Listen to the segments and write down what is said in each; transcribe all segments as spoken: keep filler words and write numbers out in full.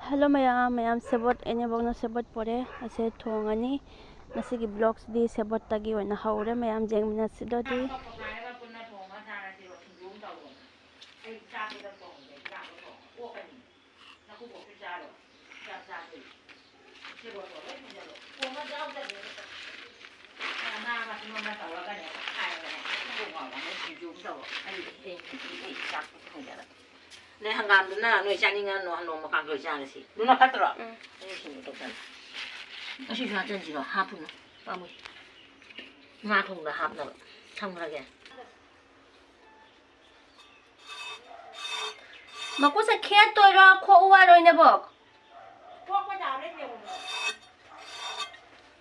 Hello ꯃꯌꯥꯝ, ꯃꯌꯥꯝ ꯁꯦꯕꯣꯠ, ꯏꯅꯦꯕꯣꯛꯅ ꯁꯦꯕꯣꯠ ꯄꯣꯔꯦ꯫ ꯑꯁꯦ ꯊꯣꯡꯉꯅꯤ꯫ ꯉꯁꯤꯒꯤ ꯕ꯭ꯂꯣꯛꯁꯤꯗꯤ ꯁꯦꯕꯣꯠꯇꯒꯤ ꯑꯣꯏꯅ ꯍꯧꯔꯦ꯫ ꯃꯌꯥꯝ ꯌꯦꯡꯃꯤꯟꯅꯁꯤꯗꯣꯗꯤ꯫ ꯅꯣꯏ ꯍꯪꯒꯥꯝꯗꯨꯅ ꯅꯣꯏ ꯆꯥꯅꯤꯡꯉ ꯅꯣ-, ꯅꯣꯡꯃ ꯀꯥꯡꯁꯣꯏ ꯆꯥꯔꯁꯤ꯫ ꯑꯗꯨꯅ ꯐꯠꯇ꯭ꯔꯣ? ꯎꯝ꯫ ꯑꯩ ꯁꯤꯡꯖꯨ ꯇꯧꯁꯜꯂꯦ꯫ ꯑꯁꯤꯁꯨ ꯍꯥꯞꯆꯤꯟꯁꯤꯔꯣ? ꯍꯥꯞꯄꯨꯅꯨ꯫ ꯄꯥꯝꯃꯨꯏ꯫ ꯉꯥ ꯊꯣꯡꯕꯗ ꯍꯥꯞꯅꯕ꯫ ꯊꯝꯈ꯭ꯔꯒꯦ꯫ ꯃꯀꯨꯁꯦ ꯈꯦꯠꯇꯣꯏꯔꯣ, ꯈꯣꯛꯎ ꯍꯥꯏꯔꯣ, ꯏꯅꯦꯕꯣꯛ? ꯈꯣꯛꯄ ꯇꯥꯕꯅꯦ, ꯌꯦꯡꯉꯨ꯫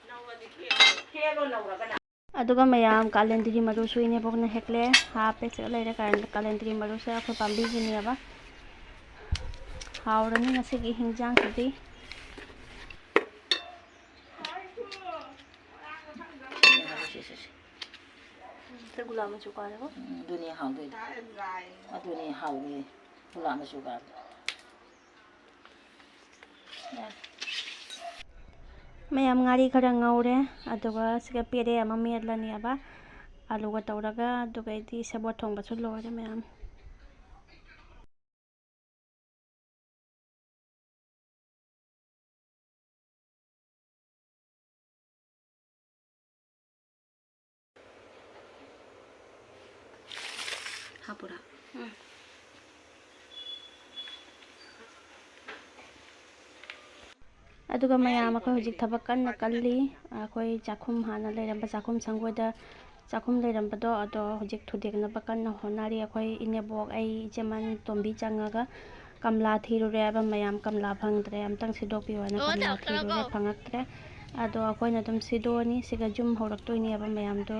ꯅꯧꯔꯗꯤ ꯈꯦꯠꯂꯣ, ꯈꯦꯠꯂꯣ ꯅꯧꯔꯒꯅ꯫ ꯑꯗꯨꯒ ꯃꯌꯥꯝ ꯀꯥꯂꯦꯟꯗ꯭ꯔꯤ ꯃꯔꯨꯁꯨ ꯏꯅꯦꯕꯣꯛꯅ ꯍꯦꯛꯂꯦ꯫ ꯍꯥꯞꯄꯦ, ꯁꯤꯗ ꯂꯩꯔꯦ ꯀꯥꯂꯦꯟ-, ꯀꯥꯂꯦꯟꯗ꯭ꯔꯤ ꯃꯔꯨꯁꯦ ꯑꯩꯈꯣꯏ ꯄꯥꯝꯕꯤꯒꯤꯅꯦꯕ꯫ ꯍꯥꯎꯔꯅꯤ ꯉꯁꯤꯒꯤ ꯍꯤꯟꯖꯥꯡꯁꯤꯗꯤ꯫ ꯁꯤ, ꯁꯤ, ꯁꯤ꯫ ꯁꯤ ꯒꯨꯂꯥꯞ ꯃꯆꯨ ꯀꯥꯔꯦꯀꯣ? ꯎꯝ, ꯑꯗꯨꯅꯦ ꯍꯥꯎꯗꯣꯏꯗꯣ꯫ ꯑꯗꯨꯅꯦ ꯍꯥꯎꯗꯣꯏ꯫ ꯒꯨꯂꯥꯞ ꯃꯆꯨ ꯀꯥꯔꯦ꯫ ꯃꯌꯥꯝ ꯉꯥꯔꯤ ꯈꯔ ꯉꯧꯔꯦ, ꯑꯗꯨꯒ ꯁꯤꯒ ꯄꯦꯔꯦ ꯑꯃ ꯃꯦꯠꯂꯅꯦꯕ, ꯑꯂꯨꯒ ꯇꯧꯔꯒ, ꯑꯗꯨꯒ ꯑꯩꯗꯤ ꯁꯦꯕꯣꯠ ꯊꯣꯡꯕꯁꯨ ꯂꯣꯏꯔꯦ ꯃꯌꯥꯝ꯫ ꯍꯥꯞꯄꯨꯔꯥ? ꯎꯝ꯫ ꯑꯗꯨꯒ ꯃꯌꯥꯝ, ꯑꯩꯈꯣꯏ ꯍꯧꯖꯤꯛ ꯊꯕꯛ ꯀꯟꯅ ꯀꯜꯂꯤ꯫ ꯑꯩꯈꯣꯏ ꯆꯥꯛꯈꯨꯝ, ꯍꯥꯟꯅ ꯂꯩꯔꯝꯕ ꯆꯥꯛꯈꯨꯝ ꯁꯪꯒꯣꯏꯗ ꯆꯥꯛꯈꯨꯝ ꯂꯩꯔꯝꯕꯗꯣ, ꯑꯗꯣ ꯍꯧꯖꯤꯛ ꯊꯨꯗꯦꯛꯅꯕ ꯀꯟꯅ ꯍꯣꯠꯅꯔꯤ꯫ ꯑꯩꯈꯣꯏ ꯏꯅꯦꯕꯣꯛ, ꯑꯩ, ꯏꯆꯦꯃꯟ ꯇꯣꯝꯕꯤ ꯆꯪꯉꯒ ꯀꯝꯂꯥ ꯊꯤꯔꯨꯔꯦ ꯍꯥꯏꯕ ꯃꯌꯥꯝ, ꯀꯝꯂꯥ ꯐꯪꯗ꯭ꯔꯦ, ꯑꯝꯇꯪ ꯁꯤꯗꯣꯛꯄꯤꯌꯣ ꯍꯥꯏꯅ ꯀꯝꯂꯥ ꯊꯤꯔꯨꯔꯦ, ꯐꯪꯉꯛꯇ꯭ꯔꯦ꯫ ꯑꯗꯣ ꯑꯩꯈꯣꯏꯅ ꯑꯗꯨꯝ ꯁꯤꯗꯣꯛꯑꯅꯤ꯫ ꯁꯤꯒ ꯌꯨꯝ ꯍꯧꯔꯛꯇꯣꯏꯅꯦꯕ ꯃꯌꯥꯝꯗꯣ꯫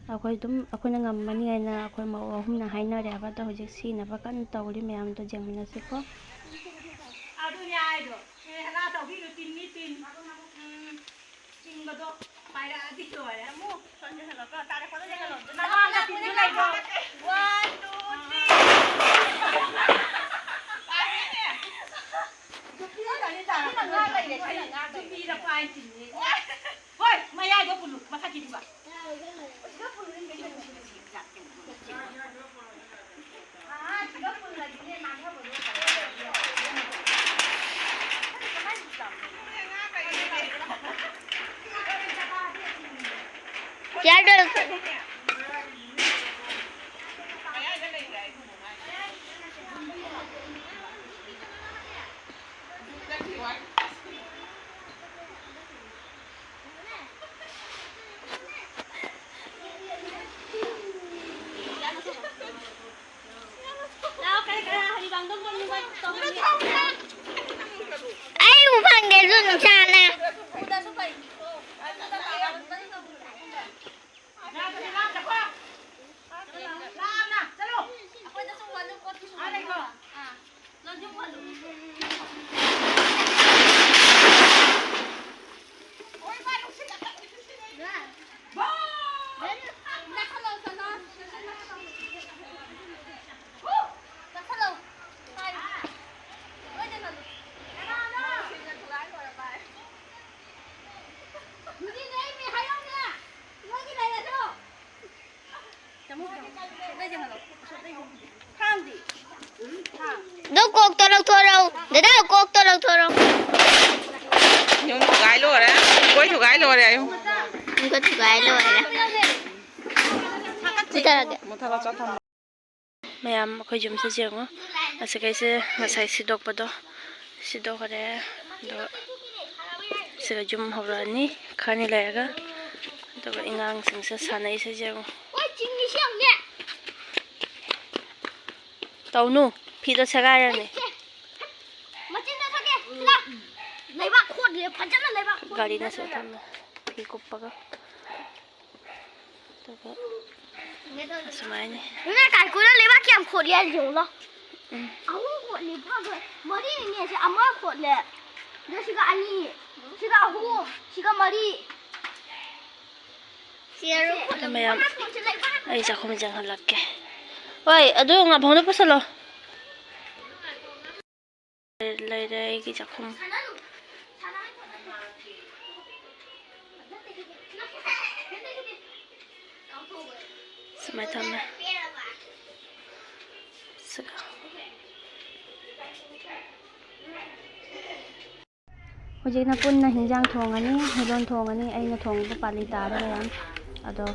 ꯑꯩꯈꯣꯏ ꯑꯗꯨꯝ, ꯑꯩꯈꯣꯏꯅ ꯉꯝꯃꯅꯤ ꯍꯥꯏꯅ ꯑꯩꯈꯣꯏ ꯃꯧ ꯑꯍꯨꯝꯅ ꯍꯥꯏꯅꯔꯦꯕ꯫ ꯑꯗꯣ ꯍꯧꯖꯤꯛ ꯁꯤꯅꯕ ꯀꯟꯅ ꯇꯧꯔꯤ꯫ ꯃꯌꯥꯝꯗꯣ ꯌꯦꯡꯃꯤꯟꯅꯁꯤꯀꯣ꯫ ꯑꯗꯨꯅꯦ ꯍꯥꯏꯗꯣ꯫ ꯑꯦ, ꯍꯦꯔꯥ ꯇꯧꯕꯤꯅꯨ, ꯇꯤꯟꯅꯤ, ꯇꯤꯟ꯫ ꯎꯝ, ꯆꯤꯡꯕꯗꯣ ꯄꯥꯏꯔꯛꯑꯗꯤ ꯂꯣꯏꯔꯦ꯫ ꯑꯃꯨꯛ ꯁꯣꯝꯗ ꯍꯦꯜꯂꯛꯄ ꯇꯥꯔꯦ, ꯈꯣꯠꯂ ꯍꯦꯜꯂꯛꯄ꯫ ꯅꯃꯥꯡꯗ ꯇꯤꯟꯁꯨ ꯂꯩꯗꯣ꯫ One, two, three꯫ ꯄꯥꯏꯔꯦꯅꯦ꯫ ꯉꯥ ꯂꯩꯔꯦ, ꯁꯤꯅ ꯉꯥ ꯂꯩꯔꯦ꯫ ꯅꯨꯄꯤꯗ ꯄꯥꯏ ꯇꯤꯟꯅꯤ꯫ ꯍꯣꯏ, ꯃꯌꯥꯏꯗꯣ ꯄꯨꯜꯂꯨ, ꯃꯊꯛꯀꯤꯗꯨꯒ꯫ ꯁꯤꯗ ꯄꯨꯜꯂꯨ, ꯅꯪ ꯀꯩꯅꯣ ꯁꯤꯗ ꯁꯤ ꯖꯥꯠ ꯀꯩꯅꯣ꯫ ꯑꯥ, ꯁꯤꯗ ꯄꯨꯜꯂꯗꯤꯅꯦ, ꯅꯥꯟꯊꯕꯗꯣ ꯐꯔꯦ꯫ ꯆꯤꯌꯔꯗꯣ ꯂꯧꯊꯣꯛ꯫ ꯑꯩ ꯎ ꯐꯪꯗꯦ, ꯑꯗꯨ ꯅꯨꯡꯁꯥꯅ꯫ ꯑꯗꯨ ꯀꯣꯛꯇꯣ ꯂꯧꯊꯣꯔꯛꯎ꯫ ꯗꯗꯥ, ꯀꯣꯛꯇꯣ ꯂꯧꯊꯣꯔꯛꯎ꯫ ꯌꯨꯝ ꯊꯨꯒꯥꯏ ꯂꯣꯏꯔꯦ꯫ ꯂꯣꯏ ꯊꯨꯒꯥꯏ ꯂꯣꯏꯔꯦ꯫ ꯌꯨꯝ ꯊꯨꯒꯥꯏ ꯂꯣꯏꯔꯦ꯫ ꯃꯨꯊꯠꯂꯒꯦ꯫ ꯃꯨꯊꯠꯂꯣ, ꯆꯠꯊꯝꯃꯣ꯫ ꯃꯌꯥꯝ ꯑꯩꯈꯣꯏ ꯌꯨꯝꯁꯦ ꯌꯦꯡꯉꯣ꯫ ꯑꯁꯤꯈꯩꯁꯦ ꯉꯁꯥꯏ ꯁꯤꯗꯣꯛꯄꯗꯣ ꯁꯤꯗꯣꯛꯈꯔꯦ꯫ ꯑꯗꯣ ꯁꯤꯗ ꯌꯨꯝ ꯍꯧꯔꯛꯑꯅꯤ ꯈꯔꯅꯤ ꯂꯩꯔꯒ꯫ ꯑꯗꯨꯒ ꯑꯉꯥꯡꯁꯤꯡꯁꯦ ꯁꯥꯟꯅꯩꯁꯦ ꯌꯦꯡꯉꯣ꯫ ꯇꯧꯅꯨ, ꯐꯤꯗꯣ ꯁꯦꯒꯥꯏꯔꯅꯤ꯫ ꯃꯆꯤꯟꯗ ꯊꯣꯛꯀꯦ꯫ ꯁꯤꯗ꯫ ꯂꯩꯕꯥꯛ ꯈꯣꯠꯂꯤ, ꯐꯖꯅ ꯂꯩꯕꯥꯛ ꯈꯣꯠꯂꯤ꯫ ꯒꯥꯔꯤꯅꯁꯨ ꯊꯝꯃꯦ, ꯐꯤ ꯀꯨꯞꯄꯒ꯫ ꯑꯗꯨꯒ ꯑꯁꯨꯃꯥꯏꯅ꯫ ꯅꯣꯏ ꯀꯥꯏꯀꯨꯅ ꯂꯩꯕꯥꯛ ꯀꯌꯥꯝ ꯈꯣꯠꯂꯤ ꯍꯥꯏꯁꯦ ꯌꯦꯡꯉꯨ ꯂꯥꯎ꯫ ꯎꯝ꯫ ꯑꯍꯨꯝ ꯈꯣꯠꯂꯤ, ꯐꯥꯈ꯭ꯔꯦ꯫ ꯃꯔꯤꯅꯦ, ꯁꯤ ꯑꯃ ꯈꯣꯠꯂꯦ꯫ ꯑꯗꯣ ꯁꯤꯒ ꯑꯅꯤ, ꯁꯤꯒ ꯑꯍꯨꯝ, ꯁꯤꯒ ꯃꯔꯤ꯫ ꯁꯤ ꯃꯌꯥꯝ, ꯑꯩ ꯆꯥꯛꯈꯨꯝ ꯆꯪꯍꯜꯂꯛꯀꯦ꯫ ꯍꯣꯏ, ꯑꯗꯨ ꯉꯥꯐꯝꯗ ꯄꯨꯁꯜꯂꯣ꯫ ꯂꯩꯔꯦ ꯑꯩꯒꯤ ꯆꯥꯛꯈꯨꯝ꯫ ꯁꯨꯃꯥꯏꯅ ꯊꯝꯃꯦ꯫ ꯁꯤꯒ꯫ ꯍꯧꯖꯤꯛꯅ ꯄꯨꯟꯅ ꯍꯤꯟꯖꯥꯡ ꯊꯣꯡꯉꯅꯤ, ꯍꯤꯂꯣꯟ ꯊꯣꯡꯉꯅꯤ꯫ ꯑꯩꯅ ꯊꯣꯡꯕ ꯄꯥꯂꯤ ꯇꯥꯔꯦ ꯃꯌꯥꯝ꯫ ꯑꯗꯣ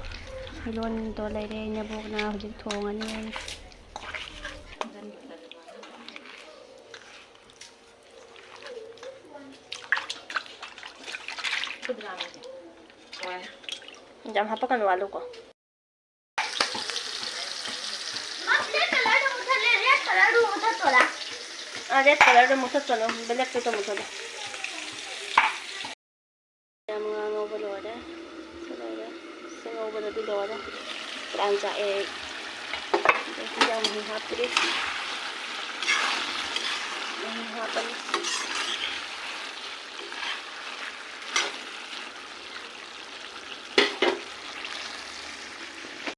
ꯍꯤꯂꯣꯟꯗꯣ ꯂꯩꯔꯦ, ꯏꯅꯦꯕꯣꯛꯅ ꯍꯧꯖꯤꯛ ꯊꯣꯡꯉꯅꯤ꯫ ꯌꯥꯝ ꯍꯥꯞꯄꯛꯀꯅꯨ, ꯋꯥꯠꯂꯨꯀꯣ꯫ ꯑꯥ, red colourꯗꯣ ꯃꯨꯊꯠꯀꯅꯨ, blackꯇꯣ ꯃꯨꯊꯠꯂꯣ꯫ ꯌꯥꯝ ꯉꯥ ꯉꯧꯕ ꯂꯣꯏꯔꯦ꯫ ꯁꯤ ꯂꯣꯏꯔꯦ꯫ ꯁꯤ ꯉꯧꯕꯗꯗꯤ ꯂꯣꯏꯔꯦ꯫ ꯄ꯭ꯔꯥꯟ ꯆꯥꯛꯑꯦ ꯑꯩ꯫ ꯑꯗꯩ ꯍꯤꯟꯖꯥꯡ ꯃꯍꯤ ꯍꯥꯞꯇ꯭ꯔꯤ꯫ ꯃꯍꯤ ꯍꯥꯞꯄꯅꯤ꯫